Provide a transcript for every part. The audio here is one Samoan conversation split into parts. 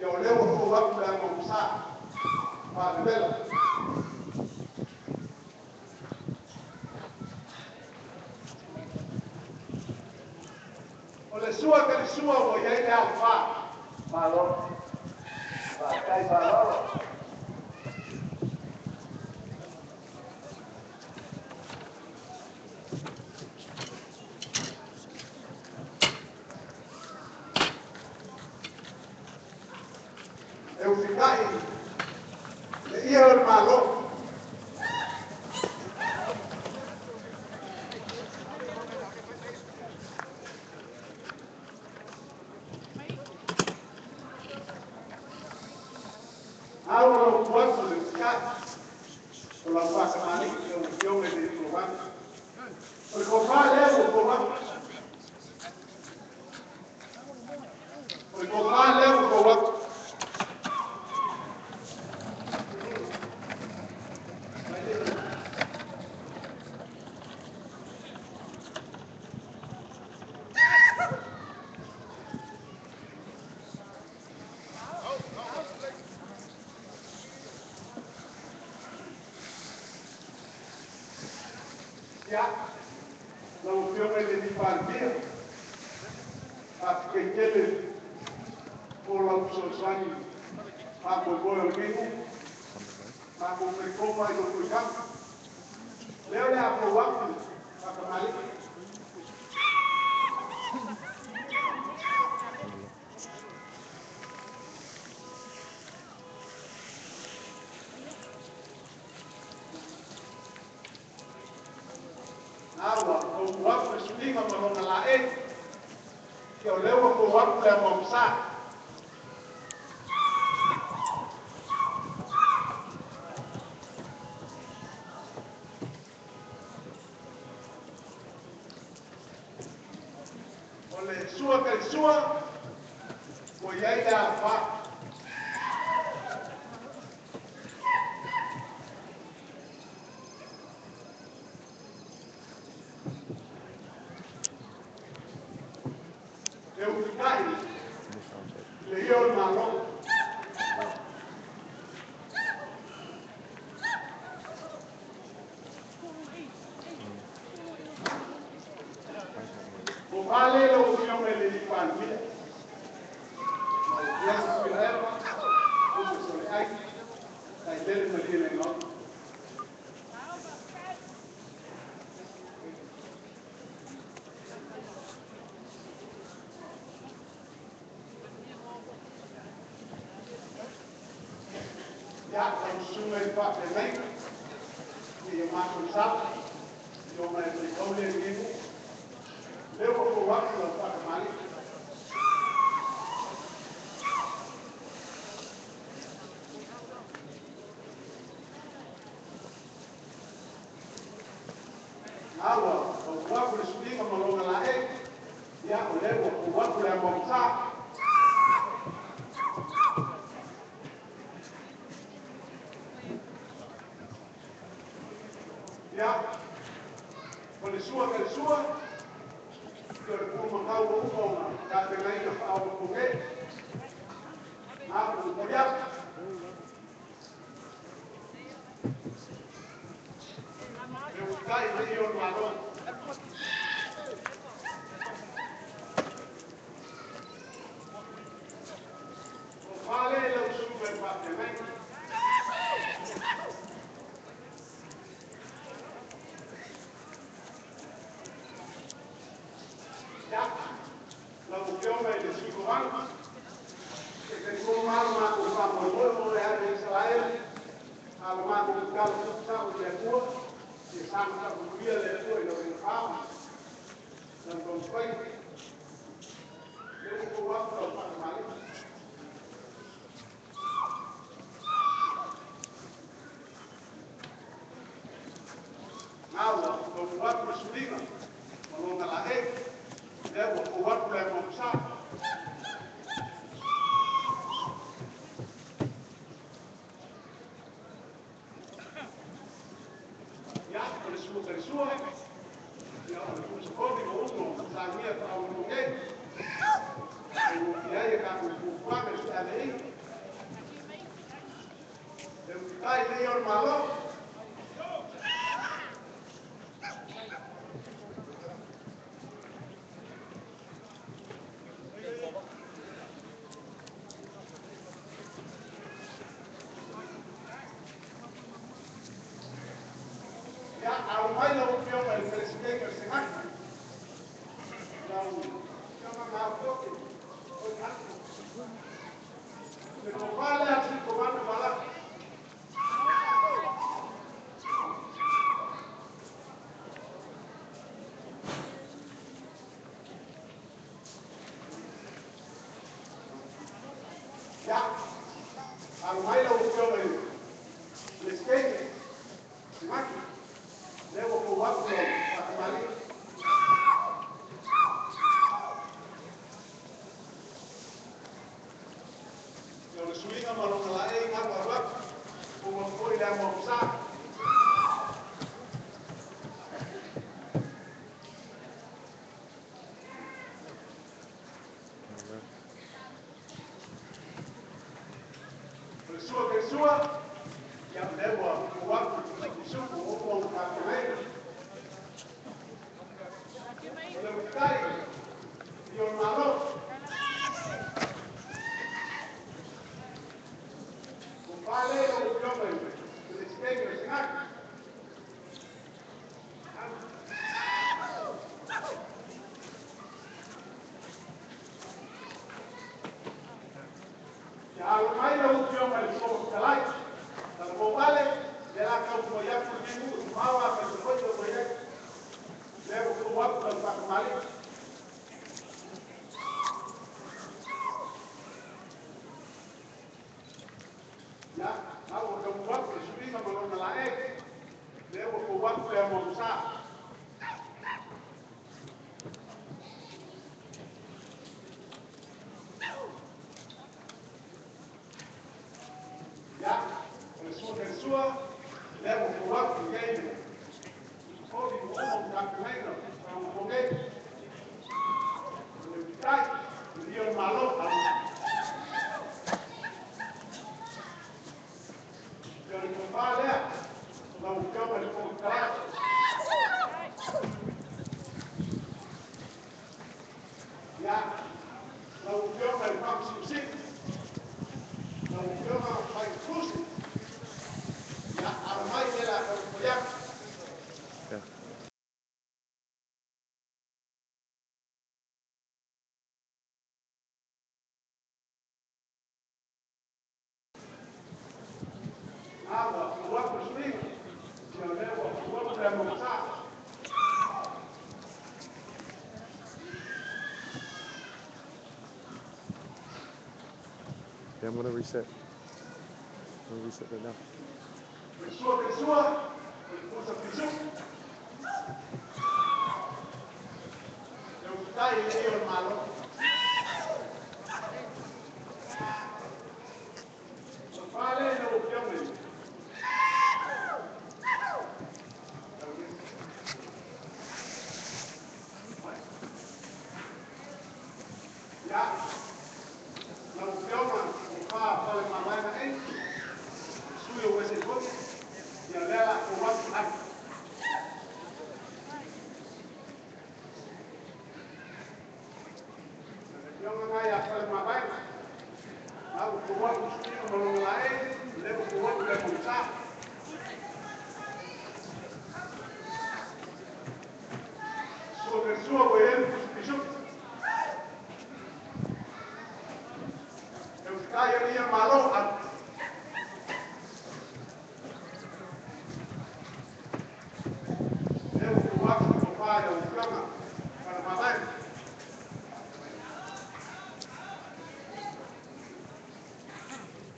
Ia o lea ua fou atu le amaugasa faalevela. O le sua ka le sua ua i ai le alofā. Malo. Faafetai faaaloalo. E ufikai le ia o le Malo. Au lau kuatu le ufikai. O lau whakamani e o fioga i le tulaga. O le kofā lea ua fou atu. O le kofā lea ua fou atu. Ia, lau Afioga i le Palemia, faafetai tele mo lau fesoasoani faamoemoe o lenei nuu. Matou talitonu lava i lou toitaga. Lea o le a fou atu le faakamali'i. A ua fou atu le suiga ma lona laei. Ia o lea ua fou atu le amaugasa. O le sua ka le sua, ua i ai le alofā. E ufikai le ia o le Malo. O fale lau Afioga i le Palemia. Lau Afioga Tuilaepa, Uso Soleai, Taitele Malielegaoi. Ia, lau susuga i le faafeagaiga, ia matou sala, ona e faitau le lenei nuu. Lea ua fou atu lau faakamali'i. A ua fou atu le suiga ma lona laei. Ia, o lea ua fou atu le amaugasa. Ia, o le sua ka le sua, ia o le pulumakau ua uma ona tapenaina faaonaponei. A momoli atu. E ufikai le ia o le Malo. O fale lau susuga i le faafeagaiga. Ia, lau Afioga i le Sui Kovana, e talitonu lava lo matou faamoemoe o le ave i Isaraelu, a o le matou tatalo tuusao i le Atua, ia saga faamanuia le Atua i lau aigafā ma lau taumafaiga. Lea ua fou atu lau faakamali'i. A ua fou atu le suiga ma lona laei. Lea ua fou atu le amaugasa. Ia, o le sua ka le sua, ia o le pusakovi ma uma ona saunia faaonaponei. E ua i ai a tatou fuafuaga i se aveina. le ia o le Malo. Ia, alo mai lau Afioga i le Peresetene o le Senate, lau Afioga Gaopoki o le Atu. Le tofa lea a le Sui Kovana Valaki. Ia, alo mai lau Afioga i le Peresetene Senate, lea ua fou atu lau faatamalii. Ia o le suiga ma lona laei galu alu atu, ua foi le amo sa. O le sua ke sua, ia lea ua fou atu i suku o ua tapenaina. O le utai i o le Malo. O fale lau Afioga i le Peresetene o le Senate. Ia alo mai lau Afioga i le Fofoga Fetalai, Talavou Ale, le la taumafai atu lenei nuu e mamao afai Savaii o mai ai. Lea ua fou atu lau faatamalii. Ia, na ua taumafai atu le suiga ma lona laei. Lea ua fou atu le amoamosa. Ia, o le sua ke sua, lea ua fou atu lenei oli ua uma ona tapenaina faamoemoe nei. O le utai, le ia o le Malo. Ia o le tofa lea, lau Afioga i le Fofoga Fetalai. Ia, lau Afioga i le Faamasino Sili, lau Afioga Faitusi, ia, alo mai le la taumafai atu. Yeah. Na ua fou atu le suiga, ia o lea ua fou atu le amoamasa. Yeah, I'm gonna reset. I'm gonna reset right now. O le sua ke sua, o le pusa pisuku. Le utai i le ia o le Malo. O le fale lau Afioga i Ia, lau Afioga o fa Faleomavaega ei, sui o Uese foi, ia lea la fou atu atu. Le Afioga nai a Faleomavaega, na ua fou atu le suiga ma lona laei, lea ua fou atu le amoamasa. Sua ke sua ua i ai le pusa pisuku. Le utai o le ia Malo atu. Lea ua fou atu le tofa i lau Afioga Faleomavaega.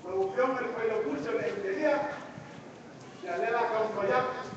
Lau Afioga i le Failautusi o le Engineer, ia lea la taumafai atu.